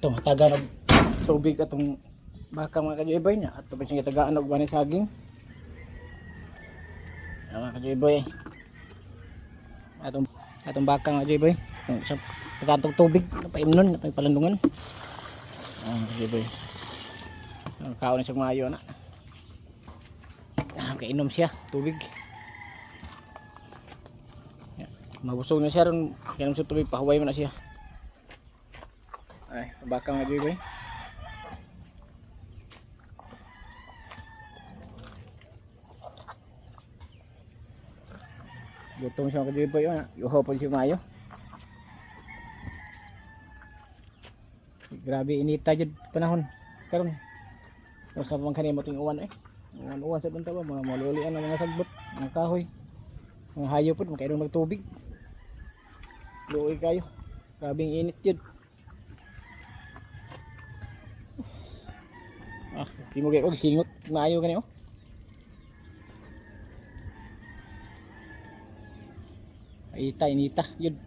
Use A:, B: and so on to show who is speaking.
A: Ito, matagan og tubig atong baka, mga kajoyboy, niya. Ato pa siyang gitagaan og bani saging. Ayan, mga kajoyboy. Atong baka, mga kajoyboy. Itong sa tagaan tong tubig, paimnon, atong palandungan. Ayan, mga kajoyboy. Ang kaon na siya maayo na. Ah, kainom siya tubig. Ya, mabusog na siya ron, kainom siya tubig, pahuway man na siya. Ay, baka, mga kajoyboy. Gutom siya, mga kajoyboy, oh. Yuho po siya maayo. Grabe inita jud panahon karon. Sa pang kanimo ting uwan eh. Uwan-uwan sa dunta ba mga malulian ang mga sagbot, mga kahoy. Mga hayop pod makainom ng tubig. Luoy kayo. Grabe ang init jud. Ah, di mo og singot maayo gani oh. Ita inita yun.